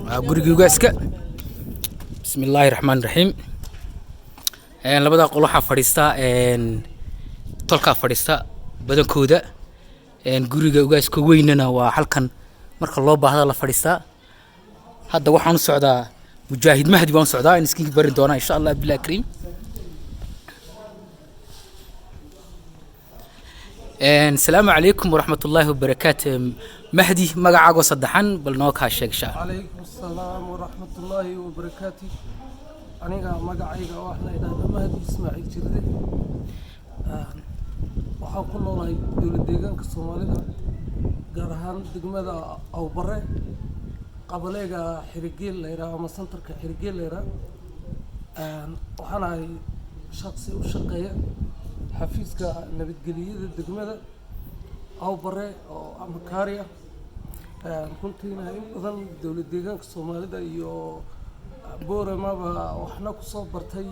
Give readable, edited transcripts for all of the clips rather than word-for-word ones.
Waa gurigii ugaaska. Bismi illaahi raxmaan raxiim. Labada qol waxaa fadhiista tolkaa fadhiista badankooda. Guriga ugaaska weynana waa halkan, marka loo baahda la fadhiistaa. Hadda waxaan u socdaa Mujaahid Mahdi baan u socdaa in iskiinka bari doonaa, insha Allah billahi kariim. Asalaamu calaykum waraxmatullaahi wabarakaatu. Mahdi, magacaagoo saddexan bal noo kaa sheeg insha Allah. Calaykum asalaam waraxmatullaahi wabarakaatu. Aniga magacayga waxaa la idhahdaa Mahdi Ismaaciil Jirde. Waxaan ku noolahay dowlad deegaanka Soomaalida, gaar ahaan degmada Awbare, qabaleega Xirigeel la yidhaha ama santarka Xirigeel la yidhaha. Waxaan ahay shaqsi u shaqeeya xafiiska nabadgelyada degmada Awbare oo ama kaari ah. Runtiina in badan dowlad deegaanka Soomaalida iyo Booramaba waxna kusoo bartay,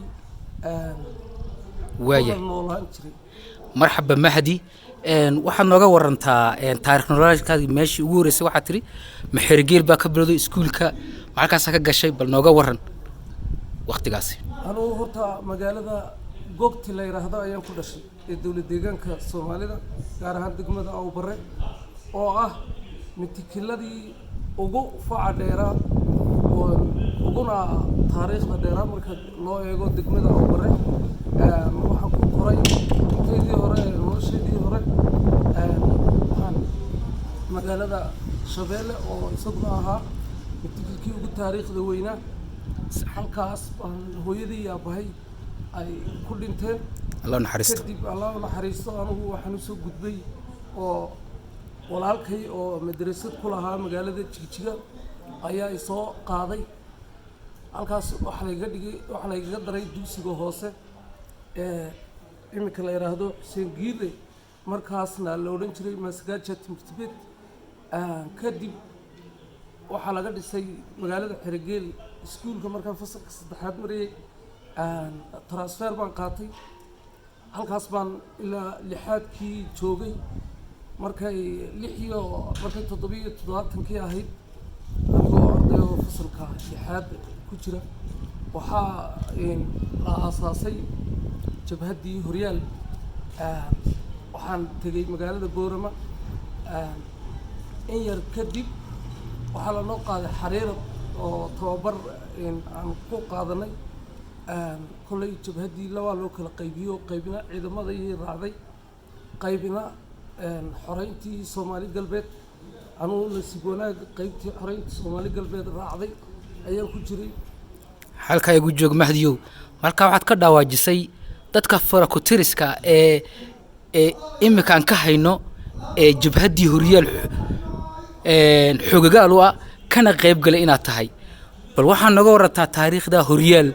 waaya kuna noolaan jiray. Marxaba Mahdi. Waxaad nooga warantaa taarikh nololeedkaadii meeshii ugu horreysay. Waxaad tiri ma Xerigeel baa ka bilowday iskuulka, ma halkaasaa ka gashay? Bal nooga waran waqtigaasi. Anugu horta magaalada Googti la yidhaahdo ayaan ku dhashay ee dowlad deegaanka Soomaalida, gaar ahaan degmada Awbare, oo ah mitikiladii ugu faca dheeraa oo uguna taariikhda dheeraa marka loo eego degmada Awbare. Waxaan ku koray inteydii hore, noloshaydii hore, waxaan magaalada Shabeelle oo isaguna ahaa mitikilkii ugu taariikhda weynaa. Halkaas baan hooyadii iyo aabbahay ay ku dhinteen. Allah naxariisto. Kadib, Allah u naxariisto, anigu waxaan usoo gudbay oo walaalkay oo madrasad ku lahaa magaalada Jigjiga ayaa isoo qaaday. Halkaas waxaa layga dhigay, waxaa laygaga daray dugsiga hoose ee iminka la yidhaahdo Xuseen Giire, markaasna la odhan jiray Masagaja Timirtibet. Kadib waxaa laga dhisay magaalada Xerigeel iskuulka. Markaan fasalka saddexaad marayay transfer baan qaatay. Halkaas baan ilaa lixaadkii joogay. Markay lix iyo markay 77-kii ahayd, anigoo arday oo fasalka lixaad ku jira, waxaa la aasaasay jabhaddii Horyaal. Waxaan tegey magaalada Boorama. In yar kadib waxaa lanoo qaaday Xariirad oo tababar aan ku qaadanay. Kolley jabhaddii labaa loo kala qaybiyo: qaybina ciidamada iyay raacday, qaybina xoreyntii Soomaali Galbeed. Anugu nasiib wanaag qaybtii xoreyntii Soomaali Galbeed raacday ayaan ku jiray. Halkaa igu joog, Mahdiyow. Halkaa waxaad ka dhawaajisay dadka farakutiriska ee iminkaan ka hayno ee jabhaddii Horyaal xoogagaal u ah kana qayb galay inaad tahay. Bal waxaa nooga warantaa taariikhda Horyaal,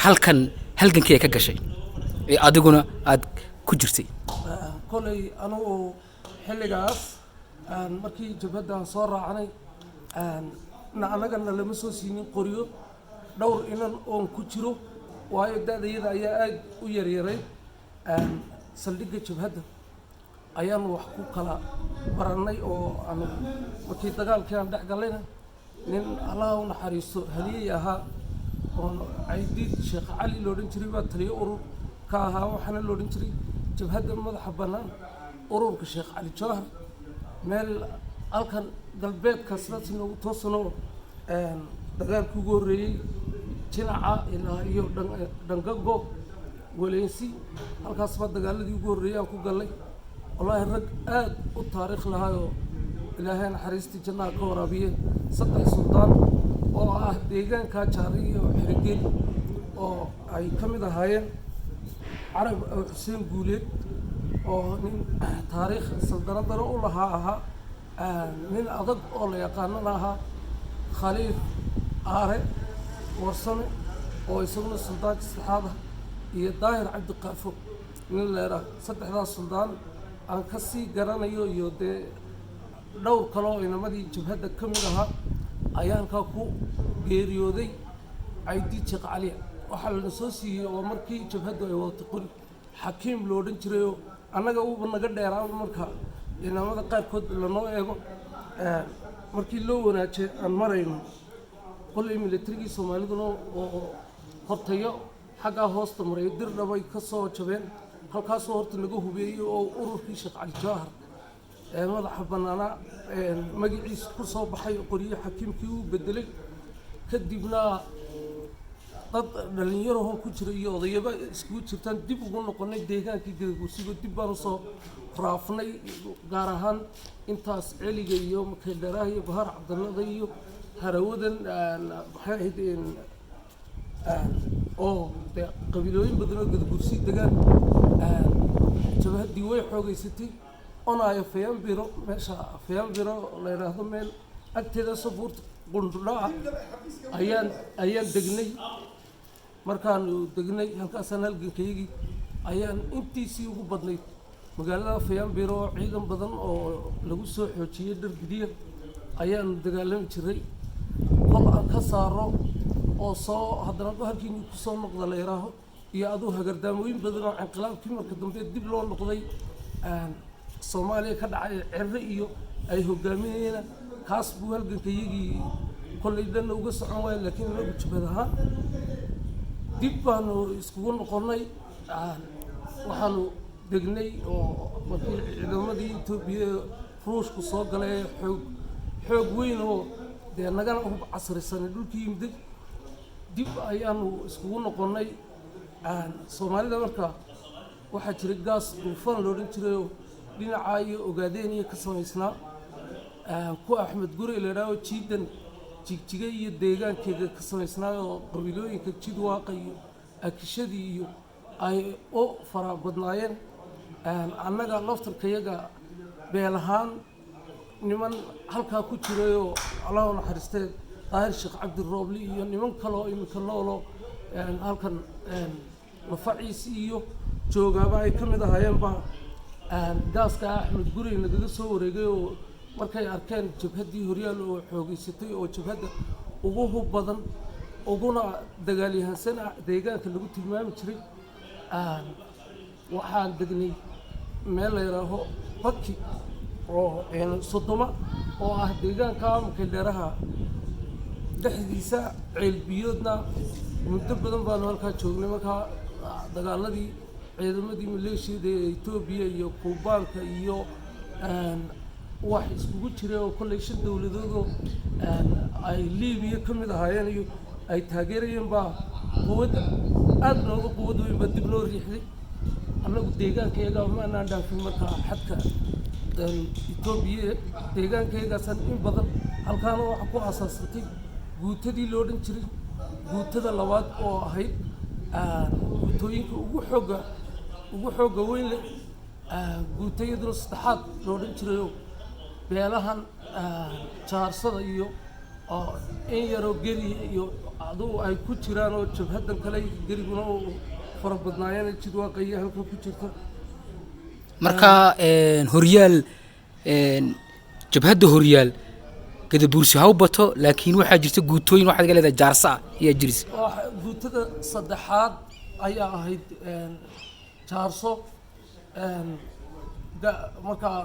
halkan halgankii ay ka gashay ee adiguna aad ku jirtay. Koley anugu xilligaas markii jabhaddan soo raacnay na annagana lama soo siinin qoryo. Dhowr inan oon ku jiro, waayo da'dayada ayaa aad u yaryaray, saldhigga jabhadda ayaanu wax ku kala barannay. Oo aanu markii dagaalkii aan dhex gallayna, nin Allaha u naxariisto haliyey ahaa oon Caydiid Sheekh Cali la odhan jiray baa taliyo urur ka ahaa. Waxaana la odhan jiray jabhadda madaxa bannaan ururka Sheekh Cali Jawhar. Meel halkan galbeedka sidaas inoogu toosanoo dagaalkii ugu horreeyey Jinaca ilaa iyo Dhangago Waleensi, halkaas baa dagaaladii ugu horreeyey aan ku gallay. Wallaahi rag aad u taariikh lahaayoo Ilaahay naxariistii jannaha ka waraabiye, saddex suldaan oo ah deegaanka Jaari iyo Xerigeel oo ay ka mid ahaayeen Carab Xuseen Guuleed oo nin taariikh saldanadana u lahaa ahaa, nin adag oo la yaqaanana ahaa, Khaliif Aare Warsame oo isaguna suldaanka saddexaad ah, iyo Daahir Cabdiqaafo nin leeraa. Saddexdaas suldaan aan ka sii garanayo iyo dee dhowr kale oo inamadii jabhadda ka mid ahaa ayaa halkaa ku geeriyooday. Caydiid Sheekh Cali waxaa lana soo siiyey oo markii jabhaddu ay wadatay qori Xakiim lo odhan jirayoo Annaga uuba naga dheeraa marka ciidamada qaarkood lanoo eego. Markii loo wanaaje aan marayno, kolley militarigii Soomaaliduna oo hortayo xaggaa hoosta maray, Dirdhabay ka soo jabeen, halkaasoo horta naga hubeeyey oo ururkii Sheekh Cali Jawahar ee madaxa bannaanaa magaciisa ku soo baxay, qoryo xakiimkii uu bedelay. Kadibna dad dhallinyarahoo ku jira iyo odayaba iskugu jirtaan dib ugu noqonnay deegaankii Gadaguursigo. Dib baan usoo raafnay, gaar ahaan intaas Celiga iyo Makeldheraha iyo Bahar Cabdallada iyo Harawadan, maxay ahayd, oo dee qabiilooyin badan oo Gadaguursi degaan. Jabhaddii way xoogeysatay. Onaayo Fayambiro, meesha Fayambiro la yidhaahdo, meel agteeda sabuurta Qundhudhaca ayaan degnay. Markaanu degnay halkaasaan halgankayagii ayaan intiisii ugu badnayd magaalada Fayambiro oo ciidan badan oo lagu soo xoojiyey Dhargidiya ayaanu dagaalami jiray. Kol aan ka saaro oo soo haddana halkiini kusoo noqda la yidhaaho, iyo aduu hagardaamooyin badan oo inqilaabkii marka dambe dib loo noqday Soomaaliya ka dhacay, Cirre iyo ay hogaaminayeen, kaas buu halgankayagii kollay dhanna uga socon waaya. Laakiin anagu jabhad ahaan dib baanu iskugu noqonnay. Waxaanu degnay oo markii ciidamadii Etoobiya Ruushku soo galay, xoog xoog weyn oo dee nagana hub casrisanay dhulkii yimiday, dib ayaanu iskugu noqonnay Soomaalida. Marka waxaa jiray gaas Duufaan la odhan jirayoo dhinacaa iyo Ogaadeeniya ka samaysnaa, ku Axmed Gurey la idhaaho, jiidan Jigjiga iyo deegaankeeda ka samaysnaa, oo qabiilooyinka Jidwaaqa iyo Akishadii iyo ay u fara badnaayeen. Annaga laftarkayaga beel ahaan niman halkaa ku jirayoo, Allah u naxariistee, Daahir Sheekh Cabdi Roobli iyo niman kaloo iminka nooloo halkan lafaciis iyo joogaaba ay ka mid ahaayeen baa gaaska Axmed Gurey nagaga soo wareegay, oo markay arkeen jabhaddii Horyaal oo xoogeysatay oo jabhadda ugu hub badan uguna dagaalyahansan ah deegaanka lagu tilmaami jiray. Waxaan degnay meel la yidhaaho Baki oo Sodoma oo ah deegaanka Makeldheeraha dhexdiisa, Ceelbiyoodna. Muddo badan baanu halkaa joognay. Markaa dagaaladii ciidamadii maleeshiyada ee Etoobiya iyo Kuubaanka iyo wax iskugu jiray oo kolley shan dowladoodoo ay Liibiya ka mid ahaayeen iyo ay taageerayeen baa quwadda aada nooga quwad weyn baa dib loo riixday. Annagu deegaankayaga ma anaan dhaafin markaa xadka Etoobiya. Deegaankayagaasaan in badan halkaana waxaa ku aasaasantay guutadii loo odhan jiray guutada labaad, oo ahayd guutooyinka ugu xoogga weyn leh. Guutayaduna saddexaad loo odhan jirayoo beelahan Jaarsada iyo oo in yaroo Geri iyo adugu ay ku jiraan, oo jabhaddan kale Geriguna oo fara badnaayeen, Jidwaaqaya halkan ku jirta. Marka Horyaal, jabhadda Horyaal Gadabuursi ha u bato, laakiin waxaa jirta guutooyin waxaad ga leedahay Jaarsa ah ayaa jiris. Guutada saddexaad ayaa ahayd Jaarso. Markaa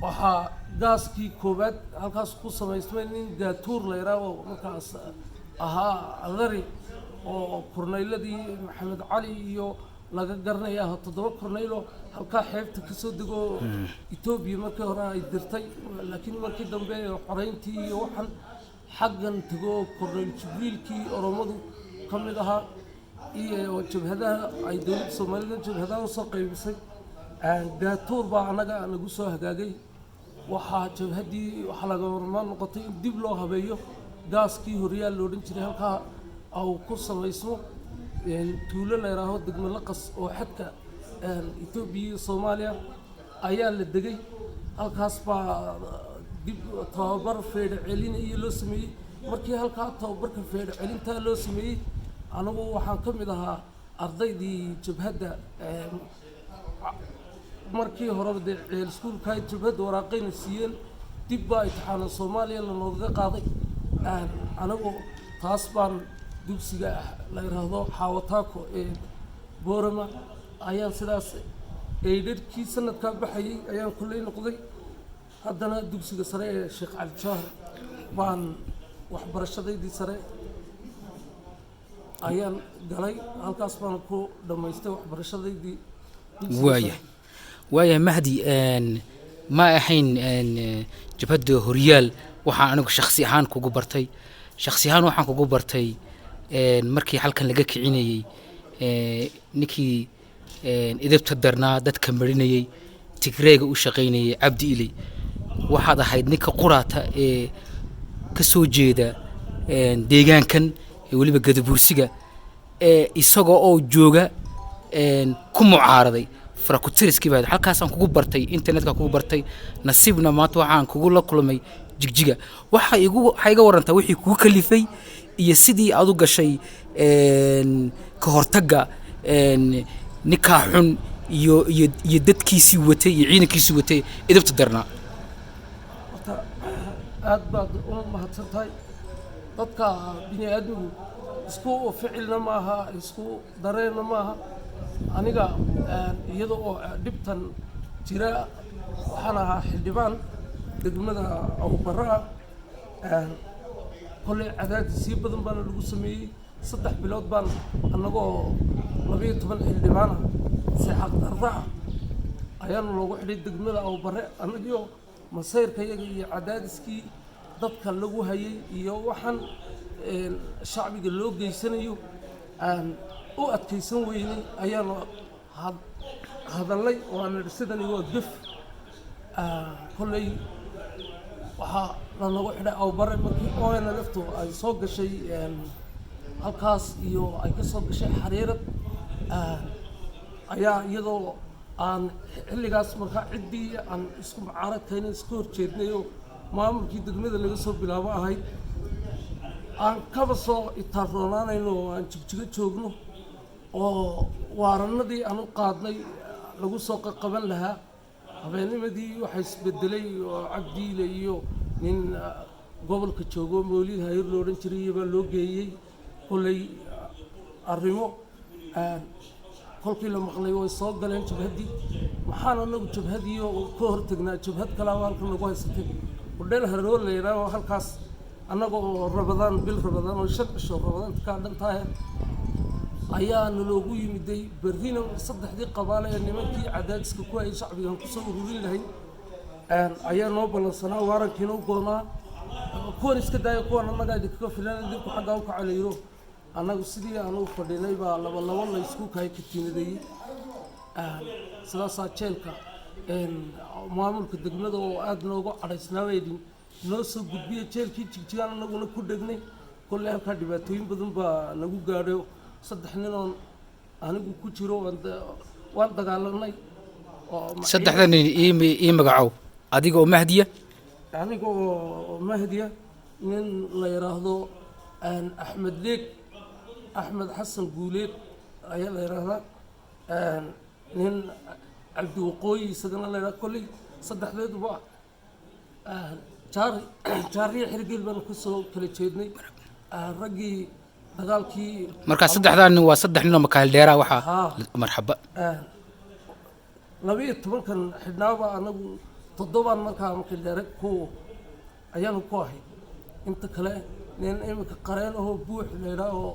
waxaa gaaskii koowaad halkaas ku samaysmay nin Gaatuur la yidhaah oo markaas ahaa adari oo kornayladii Maxamed Cali iyo laga garanaya ah, toddoba kornaylo halkaa xeebta kasoo dego Etoobiya markii hore ay dirtay, laakiin markii dambe xoreyntii iyo waxaan xaggan tego Kornayl Jibriilkii Oromadu ka mid ahaa iyo jabhadaha ay dowladda Soomaalida jabhadaha usoo qaybisay. Gaatuur baa annaga nagu soo hagaagay. Waxaa jabhaddii waxaa laga marmaan noqotay in dib loo habeeyo gaaskii Horyaal la odhan jiray, halkaa uu ku samaysmo tuulo la yidhaaho Degmo Laqas oo xadka Etoobiya iyo Soomaaliya ayaa la degay. Halkaas baa dib tababar feedho celin iyo loo sameeyey. Markii halkaa tababarka feedho celintaa loo sameeyey, anigu waxaan ka mid ahaa ardaydii jabhadda. Markii horeba dee ceel iskuulka jabhadda waraaqayna siiyeen, dib baa imtixaana Soomaaliya lanoogaga qaaday. Anigu taas baan dugsiga la yidhaahdo Xaawataako ee Boorama ayaan sidaas Eydhadhkii sanadkaa baxayay ayaan kolley noqday. Haddana dugsiga sare ee Sheekh Cali Jawhar baan waxbarashadaydii sare ayaan galay, halkaas baan ku dhammaystay waxbarashadaydii dugsiga Waaya sare. Waaya Mahdi, ma ahayn jabhadda Horyaal waxaan anigu shakhsi ahaan kugu bartay. Shakhsi ahaan waxaan kugu bartay markii halkan laga kicinayey ninkii idibta darnaa, dadka marinayey, Tigreega u shaqaynayay, Cabdi Iley. Waxaad ahayd ninka quraata ee ka soo jeeda deegaankan ee weliba Gadabuursiga ee isagoo oo jooga ku mucaaraday farakutiriskii baa. Halkaasaan kugu bartay, internetka kugu bartay. Nasiibna maanta waxaan kugu la kulmay Jigjiga. Waxaa iga warantaa wixii kugu kalifay iyo sidii aad u gashay ka hortagga ninkaa xun iyo dadkiisii watay iyo ciidankiisii watay idibta darnaa. Horta aad baad u mahadsan tahay. Dadka bini aadmigu isku ficilna maaha, isku dareenna maaha. Aniga iyada oo dhibtan jira waxaan ahaa xildhibaan degmada Awbara ah. Kolley cadaadisyo badan baana lagu sameeyey. 3 bilood baan annagoo 12 xildhibaan ah si xaqdarra ah ayaana loogu xidhay degmada Awbare, annagioo masayrka yaga iyo cadaadiskii dadka lagu hayay iyo waxaan shacbiga loo geysanayo aan u adkaysan weynay ayaanu hadallay oo aan nidhi sidani waa gef. Kolley waxaa lanagu xidhay Awbare markii ONLF-tu ay soo gashay halkaas iyo ay ka soo gashay Xariirad ayaa iyadoo aan xilligaas markaa ciddii aan isku mucaaradkayna iska horjeednay oo maamulkii degmada laga soo bilaabo ahayd aan kaba soo itaaroonaanayno oo aan Jigjigo joogno oo waarannadii aan u qaadnay lagu soo qaqaban lahaa, habeennimadii waxaa isbedelay oo Cabdiile iyo nin gobolka joogo Mawlid Hayr lo odhan jiray baa loo geeyey. Kolley arrimo kolkii la maqlay way soo galeen jabhaddii. Maxaan anagu jabhadii oo ka hortagnaa? Jabhad kalaaba halkan lagu haysatay, hodheel Haroo la yidhaaho halkaas, annaga oo Rabadaan, bil Rabadaan oo 5 cisho Rabadaanta kaa dhan tahay ayaa naloogu yimiday. Berrina saddexdii qabaale ee nimankii cadaadiska ku hayay shacbigan kusoo ururin lahayn ayaa noo ballansanaa, waarankiina u goonaa. Kuwan iska daaya, kuwan annagaa idinkaga filan, idinku xaggaa u kacalayro. Annagu sidii aan u fadhinay baa laba labo la isku kahay katiinadeeyey. Sidaasaa jeelka maamulka degmada oo aada noogu cadhaysnaabaydin noo soo gudbiya jeelkii Jigjigaan, annaguna ku dhegnay. Kolley halkaa dhibaatooyin badan baa nagu gaadhay. Saddex nin oon anigu ku jiro waan dagaalanay oo Saddexda nin ii magacow, adiga oo Mahdiya. Aniga oo Mahdiya, nin la yidhaahdo Axmed Leeg, Axmed Xasan Guuleed ayaa la yidhaahdaa, nin Cabdi Waqooyi isagana la yidhahda. Kolley saddexdeeduba jaar Jaariya Xirgeel baanu kasoo kala jeednay raggii dagaalkii. Marka saddexdaa nin waa saddex nin oo Makaahil Dheeraa waxaa. Haa. Marxaba. 12-kan xidhnaaba anagu toddobaan markaa Makildheere ku ayaanu ku ahay. Inta kale nin iminka qareen ahoo Buux la yidhaah oo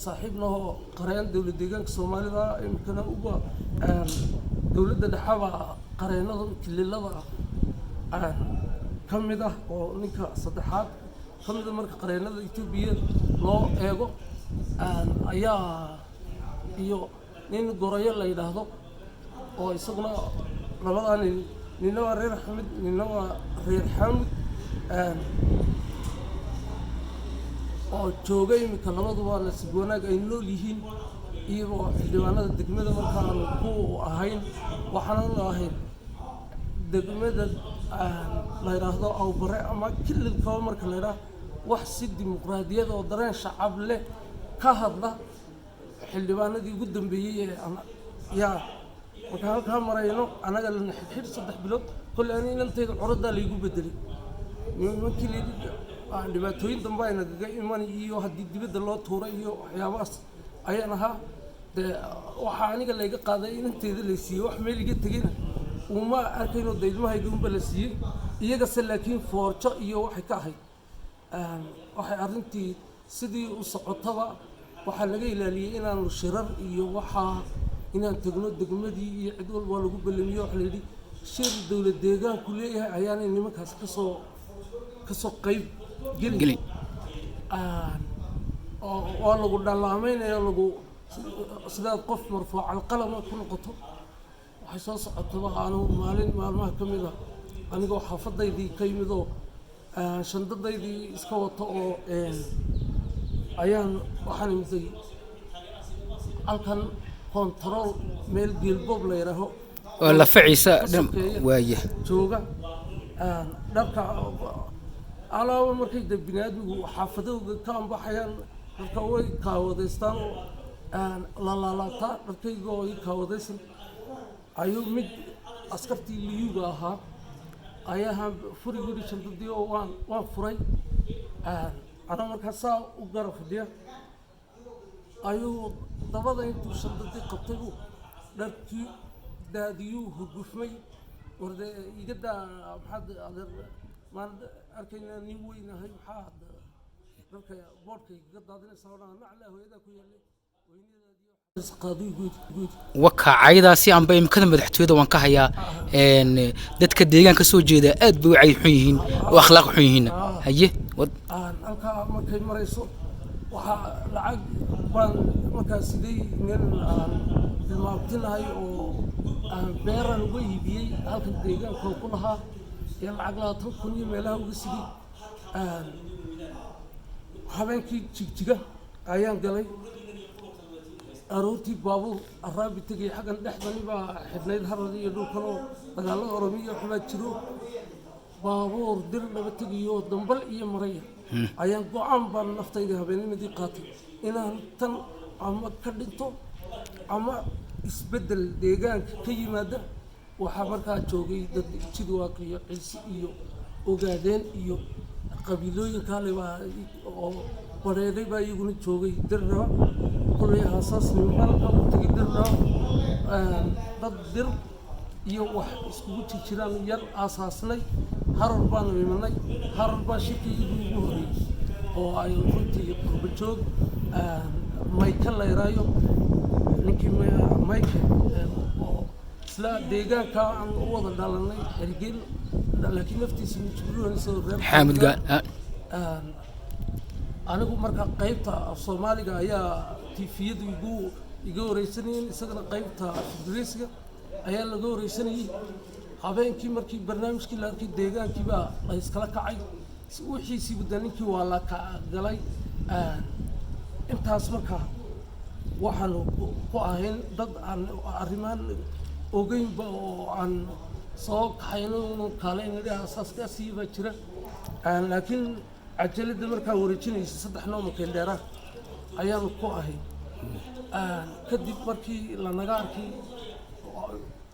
saaxiibnahoo qareen dowlad deegaanka Soomaalida iminkana uga dowladda dhexaba qareenada kililada ka mid ah oo ninka saddexaad ka mid a marka qareenada Etoobiya loo eego ayaa, iyo nin Gorayo la yidhaahdo oo isaguna labadaa nin, nina waa reer Xamid, nina waa reer Xaamud oo jooga iminka. Labaduba nasiib wanaag ay nool yihiin, iyagoo xildhibaanada degmada markaanu ku ahayn. Waxaananu ahayn degmada la yidhaahdo Awbare ama kililkaba marka la yidhaahdo wax si dimuqraadiyad oo dareen shacab leh ka hadla xildhibaanadii ugu dambeeyey ee yaa markaan halkaa marayno annaga lana xidhxidh 3 bilood. Kolley ani inantayda curaddaa laygu bedelay. Nimankii layidhi dhibaatooyin dambe ay nagaga iman iyo haddii dibadda loo tuuray iyo waxyaabahaas ayaan ahaa. Dee waxaa aniga layga qaaday inanteeda la siiyey, wax meel iga tegeyna uma arkayno, dee ilmahayga unba la siiyey iyagase, laakiin foorjo iyo waxay ka ahayd. Waxay arrintii sidii u socotaba, waxaa laga ilaaliyey inaanu shirar iyo waxaa inaan tegno degmadii iyo cid walba waa lagu ballamiye. Waxa la yidhi shir dowlad deegaanku leeyahay ayaanay nimankaas kasoo qayb gelin. Gelin. Oo waa lagu dhallaameynaya, lagu sidaad qof marfuucal qalama ku noqoto. Waxay soo socotaba, anugu maalin maalmaha ka mid a, anigoo xaafadaydii ka yimid oo shandadaydii iska wato oo ayaan waxaan imiday halkan kontarool meel geelboob la yidhaaho oo lafaciisa ka dhan sokeeya. Waaya. Jooga dharka alaaba markay de biniaadmigu xaafadahooda ka ambaxayaan, dharka way kaawadaystaan oo la laalaabtaa. Dharkayga oo ii kaawadaysan ayuu mid askartii liyuga ahaa ayaa furi yidhi shandadii, oo waan furay. Anaa markaa saa u gara fadhiya ayuu dabada intuu shandadii qabtay buu dharkii daadiyuu hurgufmay. Warde iga daa, maxaad adeer maan arkaynaa, nin weynahay, maxaad dharka boodhka igaga daadinaysaa? Odhan naclaa hooyadaa ku yaallay qaadiy guud guud. Waka caydaasi anba imikada madaxtooyada waan ka hayaa. Dadka deegaanka soo jeeda aad bay u cay xun yihiin oo akhlaaq xun yihiinna. Haye, wad. Aan halkaa markay marayso, waxaa lacag baan markaa siday nin aan tilmaamtinahay oo aan beeraan uga iibiyey halkan deegaanka ku lahaa ee lacag 20,000 iyo meelaha uga siday. Habeenkii Jigjiga ayaan galay. Aroortii baabuur araabi tegay, xaggan dhexdani baa xidhnayd Harar iyo dhulkanoo dagaalada Oromiya waxbaa jiro. Baabuur dir dhaba tegayo dambal iyo maraya ayaan go-aan baan naftayda habeennimadii qaatay inaan tan ama ka dhinto ama isbeddel deegaanka ka yimaada. Waxaa markaa joogay dad Jidwaaq iyo Ciise iyo Ogaadeen iyo qabiilooyin kale baa oo bareeday baa iyaguna joogay Dirraba. Kulley aasaas nimanka u tegay Dirraba, dad dir iyo wax iskugu jirjiraan yar aasaasnay. Harar baanu imanay, Harar baa shirkaygii ugu horreeyey oo ay runtii qurba joog Mayka la yaraayo, ninkii Mayka oo isla deegaanka aan u wada dhalanay Xergeel, laakiin naftiisa mujburinaysa reer Xaamud Gaal. Anigu marka qaybta af Soomaaliga ayaa tifiyadu iga wareysanayeen, isagana qaybta af Ingiriisiga ayaa laga wareysanayay. Habeenkii markii barnaamijkii la arkay, deegaankii baa la iskala kacay wixiisii guda, ninkii waa la galay. Intaas markaa waxaanu ku ahayn dad aan arrimaan ogeynba oo aan soo kaxayno kaaleyna asaaskaasii baa jira. Laakiin cajaladda markaa wareejinaysa saddex noomakeen dheeraha ayaanu ku ahay. Kadib markii lanaga arkay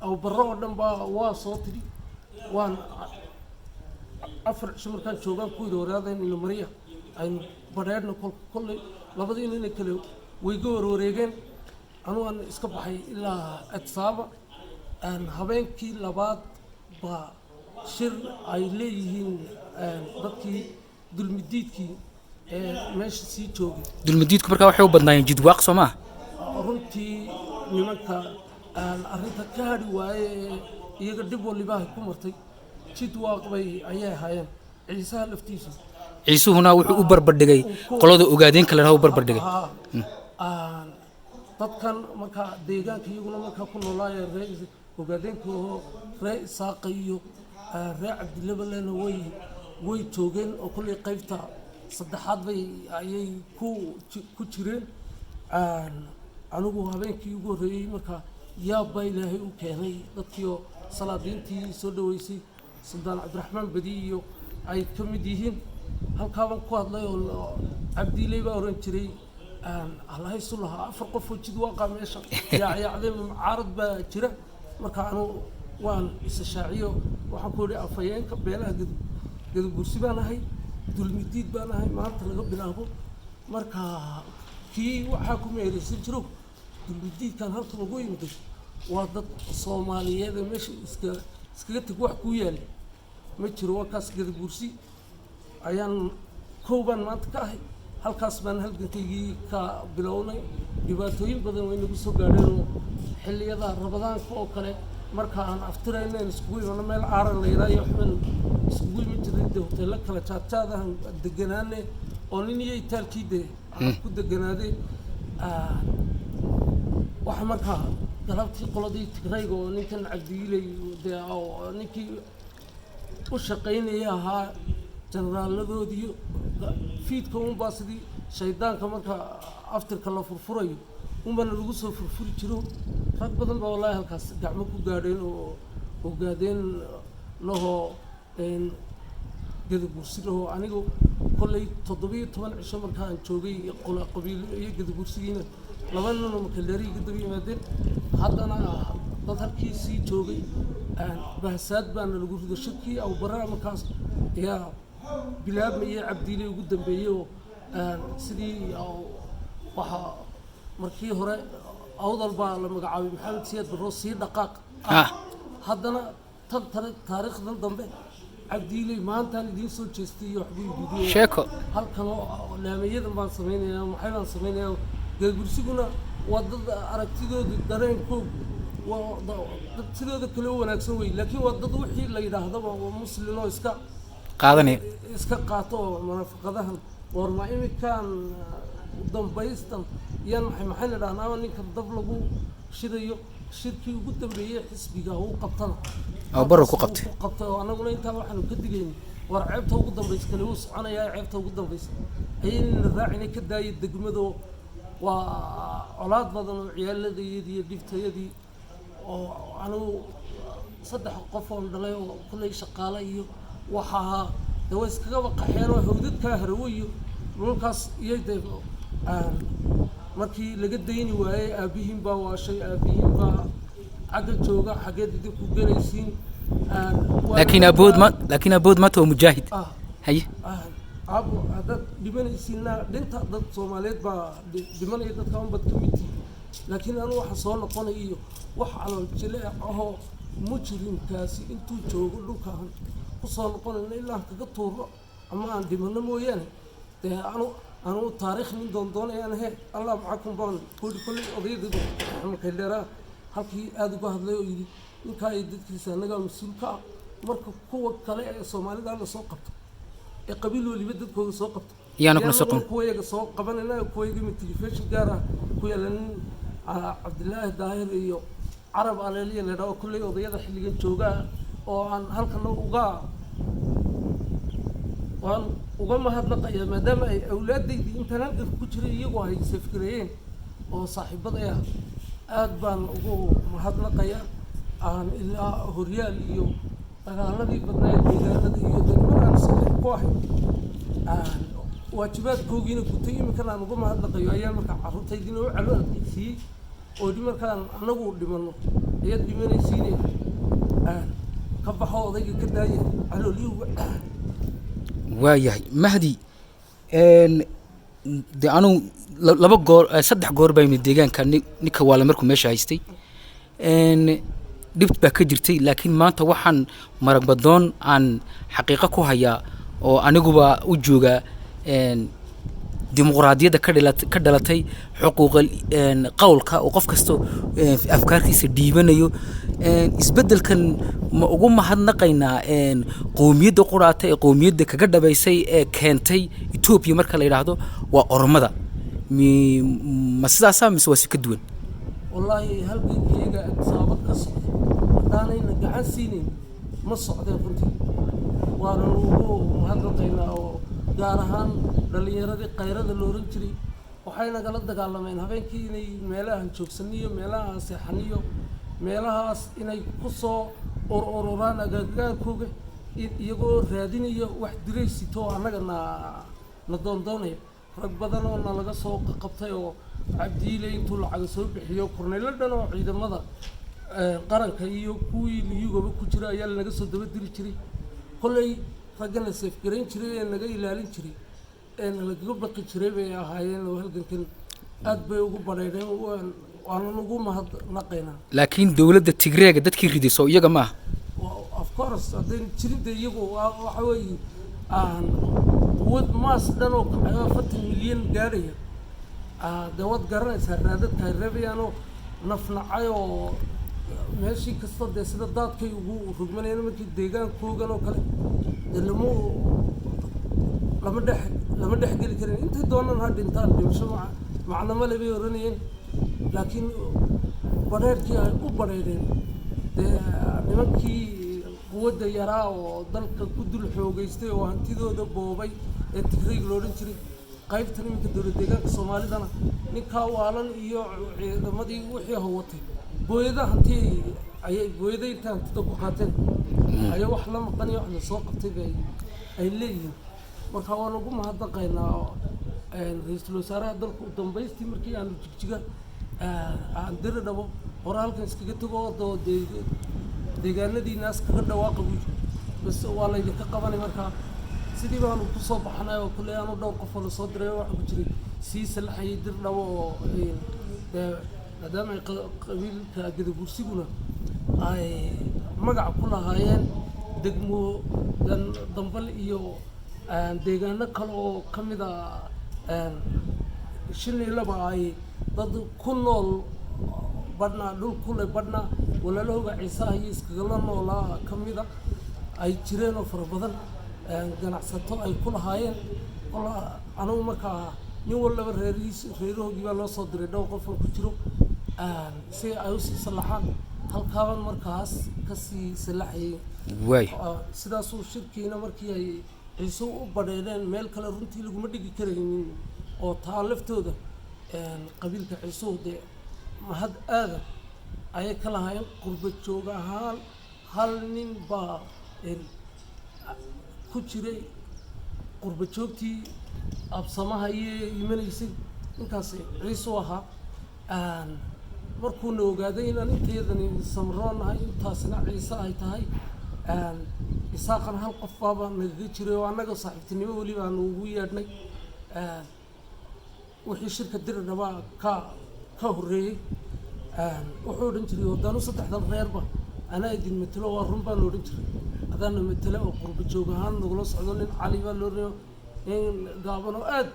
awbarro oo dhan baa waa soo tidhi. Waan 4 cisho markaan joogaan ku yidhi waraadayn ina mariya aynu badheedhno. Kolley labadii nina kale way ga warwareegeen, anugu aan iska baxay ilaa Adsaaba. Habeenkii labaad baa shir ay leeyihiin dadkii dulmidiidkii ee meesha sii joogay. Dulmidiidku markaa waxay u badnaayeen Jidwaaq, soo maa? Runtii nimanka aan arrinta ka hadhi waaye ee iyaga dhib walibaaha ku martay Jidwaaq bay ayay ahaayeen, Ciisaha laftiisa. Ciisuhuna wuxuu u barbardhigay qolada Ogaadeenka la dhaho u barbardhigay. Haa. Dadkan markaa deegaanka iyaguna markaa ku noolaaya ree Ogaadeenka oo ree Isaaqa iyo ree Cabdilabalena way joogeen oo kolley qaybta saddexaad bay ayay ku jireen. Anigu habeenkii ugu horreeyey markaa yaab baa Ilaahay u keenay dadkii oo salaadiintii soo dhaweysay, Suldaan Cabdiraxmaan Badi iyo ay ka mid yihiin. Halkaabaan ku hadlay oo Cabdiiley baa oran jiray allahaysu lahaa afar qof oo jid waaqaa meesha yaacyaacday, mucaarad baa jira. Marka anu waan isa shaaciyo, waxaan ku yidhi afhayeenka beelaha Gadabursi baan ahay, dulmidiid baan ahay maanta laga bilaabo. Marka kii waxaa ku meeraysan jiro Dulmidiidkan halkan ugu yimiday waa dad Soomaaliyeed ee meesha iskaga teg, wax kuu yaali ma jiro. Waa kaas Gadabuursi ayaan kow baan maanta ka ahay. Halkaas baan halgankaygii ka bilownay. Dhibaatooyin badan way nagu soo gaadheen oo xilliyada Rabadaanka oo kale marka aan aftirayna in iskugu imano meel aaran la yidhaa iyo waxbaan iskugu iman jirnay. Dee hoteello kala jaadjaad ahan deganaane oo nin iyo itaalkii dee aan ku deganaaday. Waxa markaa galabtii qoladii Tigrayga oo ninkan Cabdiiley dee oo ninkii u shaqaynaya ahaa jeneraaladoodii, fiidka unbaa sidii shaydaanka marka aftirka la furfurayo unbaana lagu soo furfuri jiro. Rag badan baa wallaahi halkaas gacmo ku gaadheen oo ogaadeen lahoo Gadabursi lahoo. Anigu kolley 17 cisho marka aan joogay qola qabiil iyo Gadabursigiina laba ninoo makaleeri iga daba yimaadeen. Haddana dad halkii sii joogay bahsaad baana lagu rido. Shirkii Awbara markaas ayaa bilaabmayay, Cabdiiley ugu dambeeyey oo sidii waxaa markii hore Awdal baa la magacaabay Maxamed Siyaad Barro sii dhaqaaq. Haddana tan taariikhdan dambe Cabdiiley maantaan idiin soo jeestay iyo waxbuu idiidiyo sheeko. Halkan oo laamayadan baan samaynayaa, maxay baan samaynayaa. Gadabursiguna waa dad aragtidoodu, dareenkoogu waa dad sidooda kale u wanaagsan wey, laakiin waa dad wixii la yidhaahdaba waa muslin oo iska qaadanaya, iska qaato oo munaafaqadahan warma iminkaan dambaystan yaan maxay nidhahnaa ama ninka dab lagu shidayo. Shirkii ugu dambeeyey xisbiga uu qabtana oo Barrow ku qabtay. Ku qabtay oo annaguna intaa waxaanu ka digayn war ceebta ugu dambaysa kale wuu soconayaa, ceebta ugu dambaysa ayaynana raacina ka daayay degmado. Waa colaad badan oo ciyaaladayadii iyo dhibtayadii oo anigu saddex qof oon dhalay oo kulley shaqaale iyo waxa ahaa dee way iskaga qaxeen oo hawdadkaa Harawo iyo dhulkaas iyo dee markii laga dayni waayey aabbihiin baa waashay, aabbihiin baa xagga jooga, xaggeed idinku gelaysiin. Laakiin abood maanta waa mujaahid. Haye. Aabo, haddaad dhimanaysiinna dhinta, dad Soomaaliyeed baa dhimanaya, dadka unbad ka mid tihiin, laakiin anu waxa soo noqonaya iyo wax calool jileec ahoo mujrimkaasi intuu joogo dhulkaan ku soo noqonayna ilaa aan kaga tuuro ama aan dhimano mooyaane. Dee anu taariikh nin doondoonayaan he allah macakum baan kuli kolley. Odaydaydu Maxamed halkii aada uga hadlay oo yidhi ninkaa iyo dadkiisa annagaa mas-uul ka ah, marka kuwa kale ee Soomaalida la soo qabto ee qabiil weliba dadkooda soo qabto Iyaana kuna soo qaban. Kuwayaga soo qabanayna, kuwayaga mid telefishin gaar ah ku yaala nin Cabdilaahi Daahir iyo Carab Aleeliya la yidhaho, kulley odayada xilligan joogaa oo aan halkana uga waan uga mahadnaqayaa maadaama ay awlaadaydii intaan halkan ku jiray iyagu ay safgareeyeen oo saaxiibaday ah. Aad baan ugu mahadnaqayaa aan ilaa horyaal iyo dagaaladii badnaa ee deegaanada iyo degmadaan saaxiib ku ahay aan waajibaadkoogiina gutay. Iminkan aan uga mahadnaqayo ayaa markaa carruurtaydiina u calo adkaysiiyey oo dhi markaan annagu dhimanno ayaad dhimanaysiine aan ka baxo odayga ka daaya caloolyuhu. Waayahay Mahdi, dee anugu laba goor, saddex goor baa yimid deegaanka ninka waale markuu meesha haystay. Dhibt baa ka jirtay, laakiin maanta waxaan marag badoon aan xaqiiqo ku hayaa oo aniguba u jooga dimuqraadiyadda ka dhalatay xuquuqa qowlka oo qof kasto afkaartiisa dhiibanayo. Isbeddelkan ma ugu mahadnaqaynaa qowmiyadda quraata ee qowmiyadda kaga dhabaysay ee keentay Etoobiya marka la yidhaahdo waa Oromada? Ma sidaasaa mise waa si ka duwan? Wallaahi halgankayga sabab ka socda haddaanayna gacan siinayn ma socdeen runtii. Waana ugu mahadnaqaynaa oo gaar ahaan dhallinyaradii kayrada la oran jiray waxay nagala dagaalameen habeenkii inay meelahan joogsaniyo, meelahaan seexaniyo, meelahaas inay ku soo ururaan agagaarkooga iyagoo raadinaya wax diraysito oo annaga na doondoonaya. Rag badan oo nalaga soo qabtay oo Cabdiile intuu lacaga soo bixiyo korneylo dhan oo ciidamada qaranka iyo kuwii liyugaba ku jira ayaa lanaga soo daba diri jiray. Kolley raggana seefgarayn jiray ee naga ilaalin jiray ee nalagaga baqi jiray bay ahaayeen oo halgankan aad bay ugu badheedheen. Waanan ugu mahadnaqaynaa. Laakiin dowladda Tigreega dadkii riday soo iyaga ma aha? Of course, haddayn jirin de iyagu waxa weeye aan quwad maas dhan oo kacay 40 milyan gaadhaya. Dee waad garanaysaa raadadka ay reebayaanoo nafnacay oo meeshii kasta dee sida daadkay ugu rogmanayaan. Markii deegaankoogan oo kale dee lama dhex geli karin. Intay doonaan ha dhintaan, dhimasho macno male bay oranayeen. Laakiin badheerkii ay u badheereen dee nimankii quwadda yaraa oo dalka ku dul xoogeystay oo hantidooda boobay ee Tigrayg lo odhan jiray, qaybtan iminka dowlad deegaanka Soomaalidana ninkaa waalan iyo ciidamadii wixii hawatay booyada hanti ayay booyada intay hantida ku qaateen ayaa wax la maqan iyo wax lasoo qabtay bay ay leeyihiin. Marka waan ugu mahadnaqaynaa ra-iisul wasaaraha dalka. U dambaystii markii aanu Jigjiga aan diri dhabo hore halkan iskaga tago oo dee deegaanadiinaas kaga dhawaaqa buu yidhi, bas waa laydinka qabanay. Markaa sidii baanu kusoo baxnay oo kulley aanu dhowr qof oo lasoo diray oo waxaa ku jiray sii salaxayay dir dhabo oo dee maadaama ay qabiilka Gadabursiguna ay magac ku lahaayeen degmo Dambal iyo deegaano kale oo ka mid a 52 ay dad ku nool, badhna dhul kule, badhna walaalahooga Ciisaha iyo iskagala noolaa ka mida ay jireen oo fara badan, ganacsato ay ku lahaayeen. Anigu markaa nin walaba reerihiis reerahoogii baa loo soo diray dhowr qof oo ku jiro si ay usii sallaxaan. Halkaaban markaas kasii sallaxayay. Waay. Sidaasuu shirkiina markii ay Ciise u badheedheen meel kale runtii laguma dhigi karaynin oo taa laftooda qabiilka Ciisuhu dee mahad aada ayay ka lahaayeen. Qurba joog ahaan hal nin baa ku jiray qurba joogtii absamaha iyo imanaysay, ninkaasi Ciisuu ahaa. Markuuna ogaaday inaan intayadani Samroon nahay, intaasna Ciise ay tahay, Isaaqana hal qof baaba nagaga jiray oo annaga saaxiibtinimo weliba aanu ugu yeedhnay. Wixii shirka Diridhaba ka horreeyey wuxuu odhan jiray, wadaanu saddexdan reerba anaa idin matelo. Waa run baan odhan jiray, adaana matele oo qurba joog ahaan nagula socdo. Nin Cali baa loo reebo, nin gaaban oo aad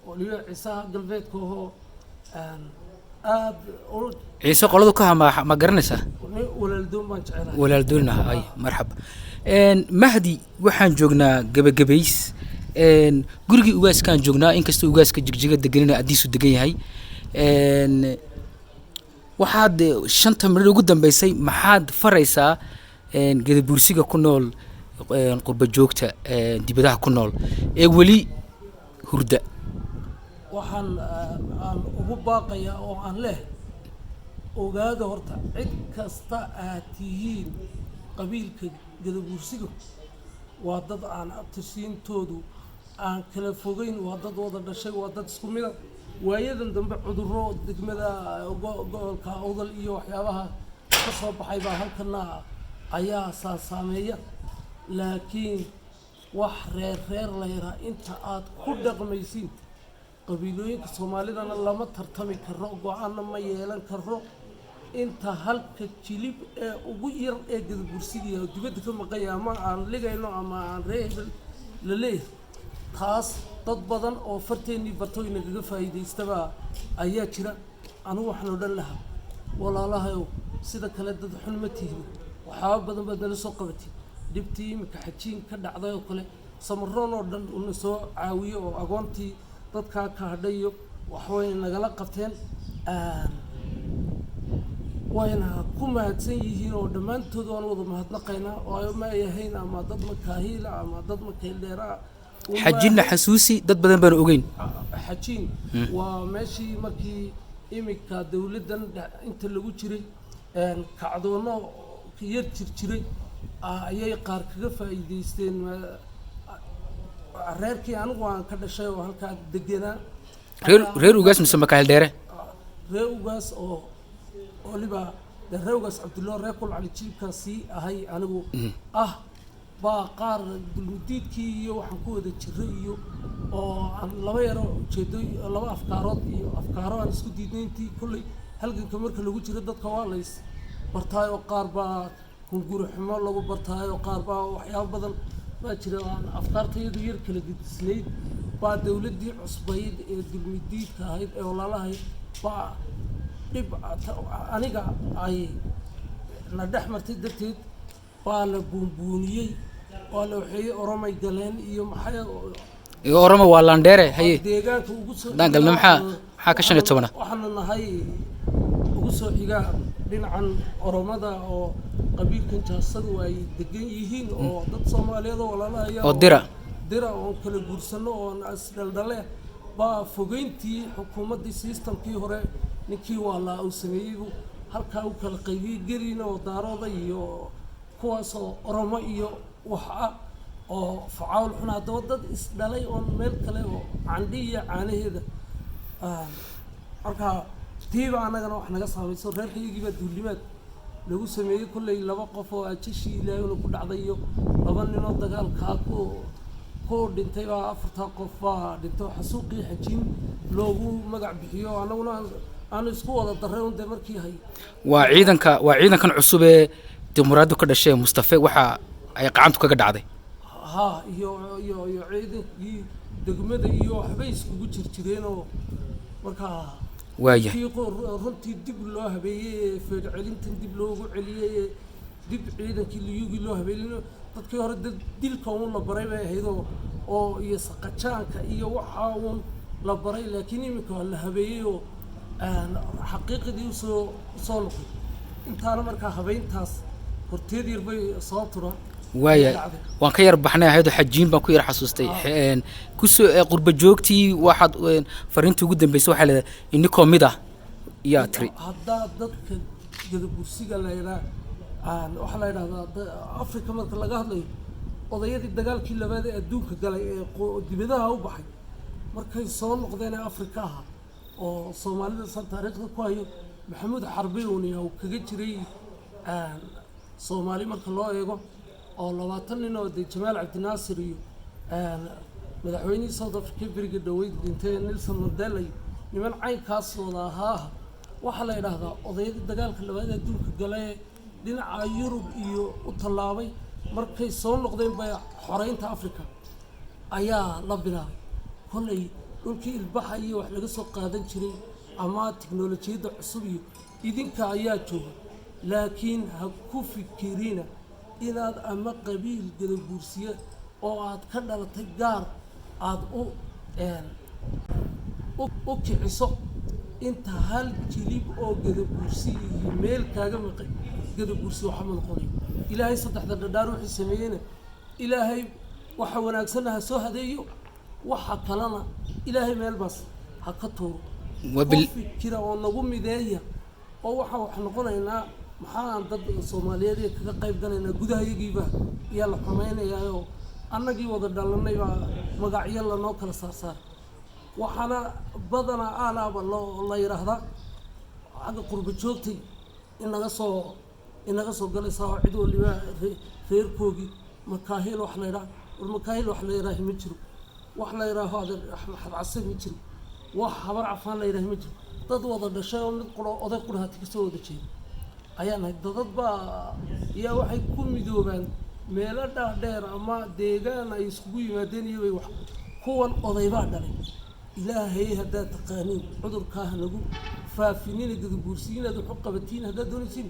waliba Ciisaha galbeedka ahoo aad Ciise qoladu ka hamaa ma garanaysaa? Nin Walaaldoon baan jecelahay. Walaaldoon ah, ay marxaba. Mahdi, waxaan joognaa gebagabays. Gurigii ugaaskaan joognaa, inkastoo ugaaska Jigjiga deganina Adiisu degan yahay. Waxaad shanta midho ugu dambeysay maxaad faraysaa Gadabuursiga ku nool qurba joogta, dibadaha ku nool ee weli hurda? Waxaan aan ugu baaqayaa oo aan leh, ogaada horta cid kasta aad tihiin, qabiilka Gadabuursiga waa dad aan abtirsiintoodu aan kala fogeyn, waa dad wada dhashay, waa dad isku mida. Waayadan dambe cudurro degmada gobolka Awdal iyo waxyaabaha ka soo baxay baa halkana ayaa saasaameeya. Laakiin wax reer reer la yaraa inta aad ku dhaqmaysiin, qabiilooyinka Soomaalidana lama tartami karo, go-aanna ma yeelan karo inta halka jilib ee ugu yar ee Gadabursiga oo dibadda ka maqanya ama aan ligayno ama aan ree hebel la leeyahay. Taas dad badan oo farteennii barto inagaga faa'iidaystaba ayaa jira. Anigu waxaan odhan lahaa, walaalahayow, sida kale dad xun ma tihin, waxyaaba badan baad nala soo qabatay. Dhibtii iminka Xajiin ka dhacday oo kale, Samaroon oo dhan una soo caawiyo oo agoontii dadkaa ka hadhay iyo waxbay nagala qabteen, wayna ku mahadsan yihiin oo dhammaantood waan wada mahadnaqaynaa oo ma ay ahayn ama dad Makaahiila ama dad Makayldheera. Xajinna xasuusi, dad badan baan ogeyn. Xajiin waa meeshii markii iminka dowladdan inta lagu jiray kacdoono yar jir jiray ayay qaar kaga faa'iidaysteen reerkii anigu aan ka dhashay oo halkaa degenaa. Reer ugaas mise Makaahil Dheere? Reer ugaas oo waliba dee reer ugaas Cabdullo, reer Kul Cali jiibkaa sii ahay anigu ah. Baa qaar dulmidiidkii iyo waxaan ku wada jiray iyo oo aan laba yaro ujeedo, laba afkaarood iyo afkaaro aan isku diidnay. Intii kolley halganka marka lagu jiro dadka waa lays bartaay oo qaar baa hunguri xumo lagu bartaay oo qaar baa waxyaabo badan baa jira oo aan afkaartayadu yar kala gedisnayd. Baa dawladdii cusbayd ee dulmidiidka ahayd ee walaalahayd baa dhib aniga ay na dhex martay darteed baa la buunbuuniyey oo la waxeeyey Oromay galeen iyo maxay. Iyo Oromo waa landheere, haye. Deegaanka ugu soo Haddaan galno maxaa ka 15-a? Waxaanu nahay ugu soo xiga dhinacan Oromada oo qabiilkan Jaasadu ay degan yihiin oo dad Soomaaliyeed oo walaalahaya. Oo dira. Dira oon kala guursano oon isdhaldhale baa fogeyntii xukuumaddii systemkii hore ninkii waalaa uu sameeyey buu halkaa u kala qaybiyey Gerina oo Daarooda iyo kuwaasoo Oromo iyo wax ah oo facawl xun. Haddaba dad isdhalay oon meel kale oo candhi iyo caanaheeda. Marka tiiba annagana wax naga saamayso, reerkaygii baa duulimaad lagu sameeyey. Kolley laba qof oo ajashii Ilaahayna ku dhacday iyo laba ninoo dagaalkaa ku dhintay baa, afartaa qof baa dhintay oo xasuuqii Xajiin loogu magac bixiyo. Annaguna aanu isku wada darray un dee markii hay. Waa ciidankan cusub ee dimuqraaddu ka dhashay Mustafe waxa ay gacantu kaga dhacday. Ha, iyo ciidankii degmada iyo waxbay iskugu jir jireenoo markaa Waayahay. kii runtii dib loo habeeyey ee feedh celintan dib loogu celiyey ee dib ciidankii liyugii loo habeeyey. Dadkii hore dad dilka uun la baray bay ahayd oo iyo saqajaanka iyo waxa uun la baray, laakiin iminka waa la habeeyey oo aan xaqiiqdii usoo noqday. Intaana markaa habeyntaas horteed yar bay sababtuna Waaya, waan ka yar baxnay ahaydoo Xajiin baan ku yar xasuustay. Kusoo qurba joogtii waxaad fariintii ugu dambeysay waxaa leedahay inikoo mid ah yaa tiri. Haddaa dadka Gadabursiga la yidhaah aan waxaa la yidhahdaa Africa marka laga hadlayo odayadii dagaalkii labaad ee adduunka galay ee dibadaha u baxay markay soo noqdeen ee Afrika ahaa oo Soomaalida san taariikhda ku hayo Maxamuud Xarbi uun uu kaga jiray Soomaali marka loo eego oo 20 nin oo dee Jamaal Cabdinaasir iyo madaxweynihii South Africa beriga dhaweyd dhintay Nelson Mandela iyo niman caynkaas wada ahaa. Waxaa la yidhaahdaa odayadii dagaalka labaad ee adduunka galay dhinaca Yurub iyo u tallaabay markay soo noqdeen bay xoreynta Africa ayaa la bilaabay. Kolley dhulkii ilbaxa iyo wax laga soo qaadan jiray ama tiknolojiyadda cusub iyo idinka ayaa jooga, laakiin ha ku fikirina inaad ama qabiil Gadabuursiye oo aad ka dhalatay gaar aad u kiciso. Inta hal jilib oo Gadabuursi iyo meel kaaga maqay Gadabuursi waxa ma noqonayo. Ilaahay saddexda dhadhaar wuxuu sameeyeyna Ilaahay waxa wanaagsanna ha soo hadeeyo, waxa kalena Ilaahay meel baas ha ka tuuro. Ku fikira oo nagu mideeya oo waxaan wax noqonaynaa. Maxaan dad Soomaaliyeed ee kaga qayb galaynaa? Gudahayagiiba ayaa la xumaynayaa annagii wada dhalanay baa magacyo lanoo kala saarsaaray. Waxaana badanaa aalaaba loo la yidhaahdaa xagga qurba joogtay inaga soo galaysaa oo cid waliba reerkoogii Makaahil wax la yidhaha. War Makaahil wax la yidhaahi ma jiro, wax la yidhaaho adeer Axmed Case ma jiro, wax Habar Cafaan la yidhaahi ma jiro. Dad wada dhashay oo mid quro oday qurahaati kasoo wada jeeda ayaa nahay. Dadad baa yaa waxay ku midoobaan meelo dhaadheer ama deegaan ay iskugu yimaadeen iyo bay wax kuwan odaybaa dhalay. Ilaahay haddaad taqaaniin cudurkaa ha nagu faafinina. Gadabuursiin inaad wax u qabatiin haddaad doonaysiin,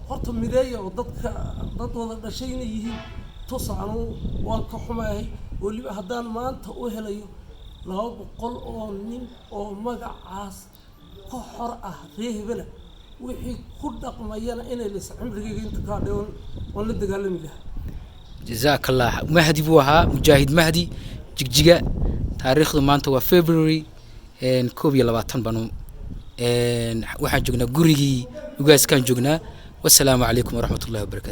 horta mideeya oo dadka dad wada dhashay inay yihiin tusa. Anugu waan ka xumahay weliba haddaan maanta u helayo 200 oo nin oo magacaas ka xor ah ree hebela wixii ku dhaqmayana inay lisa cimrigayga inta ka hadhay waan la dagaalami lahaa. Jazaak Allah. Mahdi buu ahaa, Mujaahid Mahdi Jigjiga. Taariikhdu maanta waa February 21 banu waxaan joognaa gurigii ugaaskaan joognaa. Wasalaamu calaykum waraxmat ullahi wabarakatu.